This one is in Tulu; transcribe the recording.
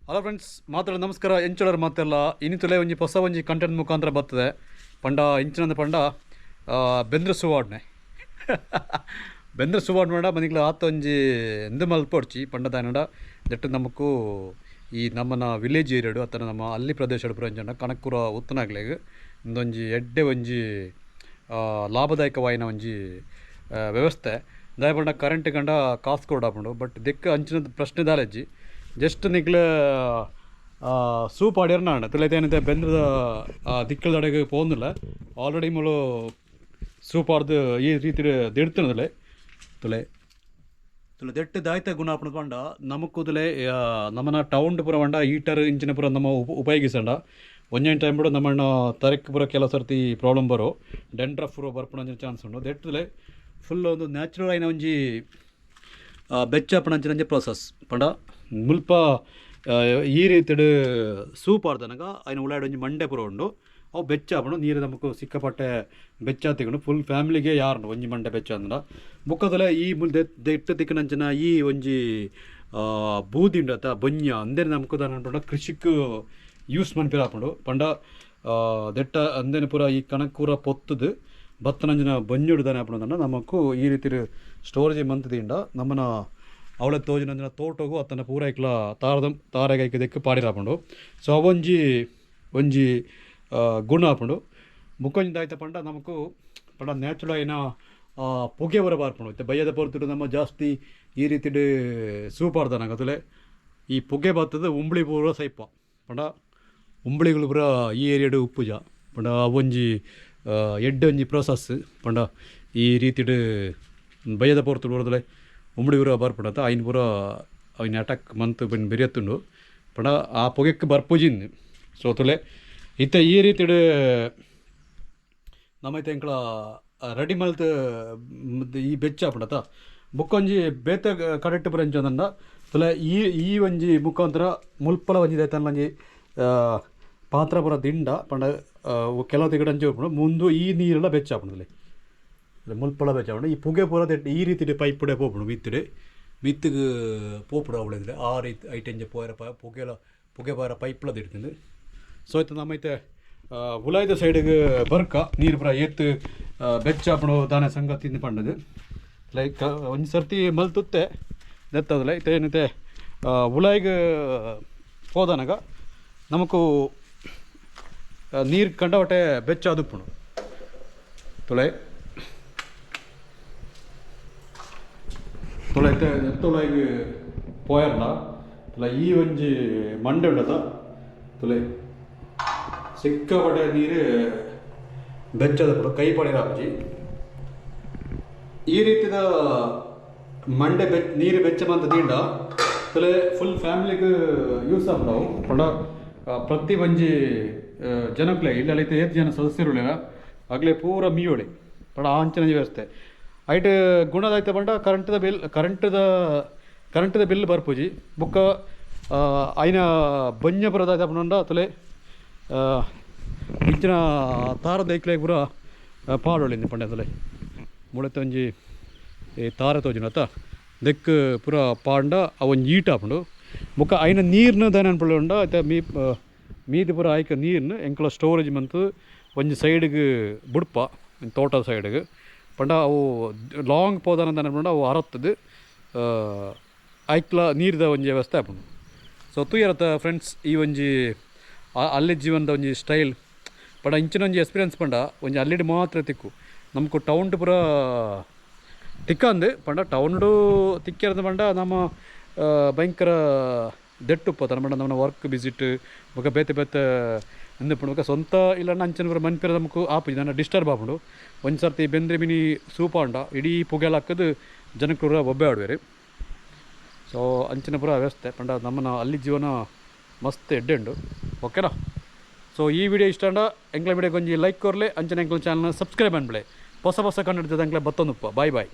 ಹಲೋ ಫ್ರೆಂಡ್ಸ್, ಮಾತ್ರ ನಮಸ್ಕಾರ. ಎಂಚೋಳರ್ ಮಾತೆಲ್ಲ ಇನಿ ತುಲೆ ಒಂಜಿ ಹೊಸ ಒಂಜಿ ಕಂಟೆಂಟ್ ಮುಖಾಂತರ ಬರ್ತದೆ. ಪಂಡ ಇಂಚಿನಂದ ಪಂಡ ಬೆಂದ್ರ ಸುವಾಡ್ನೆ ಬೆಂದ್ರ ಸುವಾಡ್ ಮಾಡ ಮನಿಗ್ಲ ಆತ ಒಂಜಿ ಎಂದು ಮಲ್ಪೊಡ್ಚಿ ಪಂಡ ದಾನಡ ದೆಟ್ಟು ನಮಕು ಈ ನಮ್ಮನ ವಿಲೇಜ್ ಏರಿಯಾಡು ಅತ್ತನ ನಮ್ಮ ಅಲ್ಲಿ ಪ್ರದೇಶ ಪೂರ ಎಂಚಂಡ ಕಣಕುರ ಉತ್ತನಾಗ್ಲೆಗ್ ಇಂದೊಂಜಿ ಎಡ್ಡೆ ಒಂಜಿ ಲಾಭದಾಯಕವಾಯಿನ ಒಂಜಿ ವ್ಯವಸ್ಥೆ. ದಾಯ ಪಂಡ ಕರೆಂಟ್ ಕಂಡ ಕಾಸು ಕೊಡಾಪುಂಡು, ಬಟ್ ದಿಕ್ಕ ಅಂಚಿನ ಪ್ರಶ್ನೆ ದಾಲೆಜ್ಜಿ. ಜಸ್ಟ್ ನಿಕ್ಲ ಸೂಪ್ ಆಡ್ಯಾರ ತುಲೈತೆ ಏನಂತೆ ಬೆಂದ್ರದ ದಿಕ್ಕಲ್ದಡೆಗೆ ಪೋಂದಿಲ್ಲ. ಆಲ್ರೆಡಿ ಮೂಲು ಸೂಪ್ ಆಡ್ದು ಈ ರೀತಿ ದಿಡ್ತನದಲೆ ತುಲೆ ತುಲೆ ದೆಟ್ಟು ದಾಯ್ತ ಗುಣ ಆಪುಂಡು. ಪಂಡ ನಮಕ್ ತುಲೆ ನಮ್ಮನ ಟೌನ್ ಪೂರ ಪಂಡ ಹೀಟರ್ ಇಂಚಿನ ಪೂರ ನಮ್ಮ ಉಪಯೋಗಿಸಂಡ ಒಂಜೊಂದು ಟೈಮ್ ಬಿಡು ನಮ್ಮಣ್ಣ ತರಕ್ ಪೂರ ಕೆಲವು ಸರ್ತಿ ಪ್ರಾಬ್ಲಮ್ ಬರೋ, ಡೆಂಡ್ರಫ್ ಪೂರ ಬರ್ಪುನ ಚಾನ್ಸ್ ಉಂಡು. ದೆಟ್ಟುಲೆ ಫುಲ್ ಒಂದು ನ್ಯಾಚುರಲ್ ಆಯಿನ ಒಂಜಿ ಬೆಚ್ಚ ಆಪುನ ಪ್ರಾಸೆಸ್. ಪಂಡ ಮುಲ್ಪ ಈ ರೀತಿಡ್ ಸೂಪ್ ಆಡ್ದನಗ ಐನ ಉಳಾಡ್ ಒಂಜಿ ಮಂಡೆ ಪೂರ ಉಂಡು, ಅವು ಬೆಚ್ಚ ಆಪುಂಡು. ನೀರು ನಮಕ್ ಸಿಕ್ಕಾಪಟ್ಟೆ ಬೆಚ್ಚ ತಿಕ್ಕುಂಡು. ಫುಲ್ ಫ್ಯಾಮಿಲಿಗೆ ಯಾರುಂಡು ಒಂಜಿ ಮಂಡೆ ಬೆಚ್ಚ ಅಂದ್ರ. ಬೊಕ್ಕದಲೆ ಈ ಮುಲ್ ದೆಟ್ಟು ತಿಕ್ಕುನಂಚಿನ ಈ ಒಂಜಿ ಬೂದಿ ಉಂಡು ಅತ್ತ ಬೊಂಜ ಅಂದೇನೆ ನಮಕ್ ದಾದ ಪಂಡ ಕೃಷಿಕ್ ಯೂಸ್ ಮನ್ಪೆರೆ ಆಪುಂಡು. ಪಂಡ ದೆಟ್ಟ ಅಂದೇನೆ ಪೂರ ಈ ಕಣಕೂರ ಪೊತ್ತುದು ಬತ್ತನಂಚಿನ ಬೊಂಜೊಡು ದಾನೆ ಆಪುಂಡು ಪಂಡ ನಮಕ್ ಈ ರೀತಿ ಸ್ಟೋರೇಜ್ ಮಂತ್ ದಿಂಡ ನಮ್ಮನ ಅವಳ ತೋಜಿನಂಚಿನ ತೋಟಗು ಅತ್ತನ ಪೂರ ಐಕ್ಲ ತಾರದ ತಾರೆಗ್ ಐಕ್ ದೆಕ್ಕ್ ಪಾಡಿರಾಪುಂಡು. ಸೊ ಅವೊಂಜಿ ಒಂಜಿ ಗುಣ ಆಪುಂಡು. ಬೊಕ್ಕೊಂಜಿ ದಾಯ್ತ ಪಂಡ ನಮಕ್ ಪಂಡ ನ್ಯಾಚುರಲ್ ಆಯಿನ ಪೊಗೆ ಪೂರ ಬರ್ಪುಂಡು. ಇತ್ತೆ ಬಯ್ಯದ ಪೊರ್ತುಡು ನಮ್ಮ ಜಾಸ್ತಿ ಈ ರೀತಿಡ್ ಸೂಪ್ ಆಡ್ದನಗ ತುಲೆ ಈ ಪೊಗೆ ಬತ್ತುದು ಉಂಬ್ಳಿ ಪೂರ ಸೈಪ. ಪಂಡ ಉಂಬ್ಳಿಗಳು ಪೂರ ಈ ಏರಿಯಾಡ್ ಉಪ್ಪುಜ. ಪಂಡ ಅವೊಂಜಿ ಎಡ್ಡೆ ಒಂಜಿ ಪ್ರೋಸೆಸ್. ಪಂಡ ಈ ರೀತಿಡ್ ಬಯ್ಯದ ಪೊರ್ತುಡು ಪೂರ ಉಂಬ್ಳಿ ಪೂರ ಬರ್ಪುಂಡು ಐನ್ ಪೂರ ಐನ್ ಅಟ್ಯಾಕ್ ಮಂತ್ ಬೆರಿಯತ್ತುಂಡು. ಪಂಡ ಆ ಪೊಗೆಕ್ ಬರ್ಪುಜಿಂದು. ಸೊ ತುಲೆ ಇತ್ತೆ ಈ ರೀತಿಡ್ ನಮ್ಮ ಇತ್ತೆ ಎಂಕ್ಲ ರೆಡಿ ಮಲ್ತ್ ಈ ಬೆಚ್ಚ ಆಪುಂಡತ. ಬೊಕ್ಕೊಂಜಿ ಬೇತೆ ಕಡೆಟ್ ಪೂರ ಎಂಚ ಪಂಡ ತುಲೆ ಈ ಈ ಒಂಜಿ ಮುಖಾಂತರ ಮುಲ್ಪಲ ಒಂಜಿ ದೈತನ್ಲ ಒಂಜಿ ಪಾತ್ರ ಪೂರ ದಿಂಡ. ಪಂಡ ಕೆಲವು ತಿಗಡ ಅಂಚ ಉಪ್ಪುಂಡು ಮುಂದು ಈ ನೀರೆಲ್ಲ ಬೆಚ್ಚ ಆಪುಂಡು. ತುಲೆ ಮುಲ್ಪಲ ಬೆಚ್ಚ ಆಪುಂಡು. ಈ ಪುಗೆ ಪೂರ ಈ ರೀತಿಡ್ ಪೈಪುಡೆ ಪೋಪುಂಡು. ಮಿತ್ತುಡು ಮಿತ್ತುಗ್ ಪೋಪುಡು ಅವಳಿದ್ರೆ ಆ ರೀತಿ ಐಟೆಂಜ ಪೋಯರ ಪುಗೆಲ ಪುಗೆ ಪೋಯರ ಪೈಪ್ಲ ದಿಡ್ತುಂಡು. ಸೊ ಇತ್ತೆ ನಮ್ಮ ಇತ್ತೆ ಉಲಾಯ್ದ ಸೈಡ್ಗ್ ಬರ್ಕ ನೀರು ಪೂರ ಏತ್ ಬೆಚ್ಚ ಆಪುಂಡು ದಾನೆ ಸಂಗತಿ ಪಂಡದು. ಲೈಕ್ ಒಂಜಿ ಸರ್ತಿ ಮಲ್ತುತ್ತೆ ದೆತ್ತದಲ್ಲ. ಇತ್ತೆ ಏನಿತ್ತೆ ಉಲಾಯ್ಗ್ ಪೋದನಗ ನಮಕು ನೀರು ಕಂಡವಟೆ ಬೆಚ್ಚ ಆದುಪ್ಪುಂಡು. ತುಳೆ ತುಳೆ ಇತ್ತೆ ತುಳಾಯಿಗ್ ಪೋಯರ್ನ ತುಲೆ ಈ ಒಂಜಿ ಮಂಡೆ ಉಂಡತ ತುಲೆ ಸಿಕ್ಕಾಪಟ್ಟೆ ನೀರು ಬೆಚ್ಚದ ಕೈ ಪಡೆಯ. ಈ ರೀತಿದ ಮಂಡೆ ನೀರು ಬೆಚ್ಚ ಮಂತ ದಿಂಡ ತುಲೆ ಫುಲ್ ಫ್ಯಾಮಿಲಿಗ್ ಯೂಸ್ ಆಪುಂಡು. ಪಂಡ ಪ್ರತಿ ಒಂಜಿ ಜನಕ್ಲೆ ಇಲ್ಲ ಏತ್ ಜನ ಸದಸ್ಯರುಲೆನ ಅಗ್ಲೆ ಪೂರ ಮೀಯೊಳಿ. ಪಂಡ ಆ ಅಂಚಿನ ವ್ಯವಸ್ಥೆ ಐಟ್ ಗುಣದಾಯ್ತ. ಪಂಡ ಕರೆಂಟ್ದ ಬಿಲ್ ಕರೆಂಟ್ದ ಕರೆಂಟ್ದ ಬಿಲ್ ಬರ್ಪುಜಿ. ಬೊಕ್ಕ ಐನ ಬೊಂಜ ಪೂರ ದಾದ ಪಂಡ ತುಲೆ ಇಂಚಿನ ತಾರದ ಐಕ್ಲೆ ಪೂರ ಪಾಡೊಳಿ ಪಂಡ ತುಲೆ ಮುಳತೆ ಒಂಜಿ ಈ ತಾರ ತೋಜುಂಡು ಅತ್ತ ದೆಕ್ಕ್ ಪೂರ ಪಾಂಡ ಅವೊಂಜಿ ಈಟ್ ಆಪುಂಡು. ಬೊಕ್ಕ ಐನ ನೀರ್ನ ದಾನೆ ಅನ್ಪುಂಡ ಇತ್ತೆ ಮೀದಿ ಪೂರ ಐಕ್ ನೀರ್ನ್ ಎಂಕುಲ ಸ್ಟೋರೇಜ್ ಮಂತ್ ಒಂಜಿ ಸೈಡ್ಗ್ ಬುಡ್ಪ ತೋಟದ ಸೈಡ್ಗ್. ಪಂಡ ಅವು ಲಾಂಗ್ ಪೋದನ ದಾನೆ ಪಂಡ ಅವು ಅರತ್ತುದು ಐಕ್ಲ ನೀರ್ದ ಒಂಜಿ ವ್ಯವಸ್ಥೆ ಆಪುಂಡು. ಸೊ ತೂಯರತ್ತ ಫ್ರೆಂಡ್ಸ್, ಈ ಒಂಜಿ ಅಲ್ಲಿ ಜೀವನದ ಒಂಜಿ ಸ್ಟೈಲ್. ಪಂಡ ಇಂಚಿನ ಒಂಜಿ ಎಕ್ಸ್ಪೀರಿಯನ್ಸ್ ಪಂಡ ಒಂಜಿ ಅಲ್ಲಿಡ್ ಮಾತ್ರ ತಿಕ್ಕು. ನಮಕ್ ಟೌನ್ ಪೂರ ತಿಕ್ಕಂದು. ಪಂಡ ಟೌನ್ಡು ತಿಕ್ಕಿರೋದು ಪಂಡ ನಮ್ಮ ಭಯಂಕರ ದೆಟ್ಟುಪ್ಪ ತನ್ನ ಪಂಡ ನಮ್ಮ ವರ್ಕ್ ವಿಸಿಟ್ ಬೊಕ ಬೇತೆ ಬೇತೆ ಅಂದ್ ಬೊಕ ಸ್ವಂತ ಇಲ್ಲಂಡ ಅಂಚಿನ ಪೂರ ಮನ್ಪೆರೆ ನಮಕ್ ಆಪುಜಿ, ನನ ಡಿಸ್ಟರ್ಬ್ ಆಪುಂಡು. ಒಂಜಿ ಸರ್ತಿ ಬೆಂದ್ರೆ ಮಿನಿ ಸೂಪ್ ಆಂಡ ಇಡೀ ಪುಗೆಲ ಹಾಕದು ಜನಕ್ಕೆ ಪೂರ ಬೊಬ್ಬೆ ಆಡುವೆರ್. ಸೊ ಅಂಚಿನ ಪೂರ ವ್ಯವಸ್ಥೆ. ಪಂಡ ನಮ್ಮನ ಅಲ್ಲಿ ಜೀವನ ಮಸ್ತ್ ಎಡ್ಡೆ ಉಂಡು. ಓಕೆನಾ? ಸೊ ಈ ವಿಡಿಯೋ ಇಷ್ಟ ಆಂಡ ಎಂಕ್ಲ ವಿಡಿಯೋಗೆ ಒಂಜಿ ಲೈಕ್ ಕೊರ್ಲೆ, ಅಂಚಿನ ಎಂಕ್ಲ ಚಾನಲ್ ಸಬ್ಸ್ಕ್ರೈಬ್ ಅನ್ಬಿಳೆ. ಹೊಸ ಹೊಸ ಕನ್ನಡದ ಎಂಕ್ಲೆ ಬತ್ತೊಂದುಪ್ಪ. Boy boy.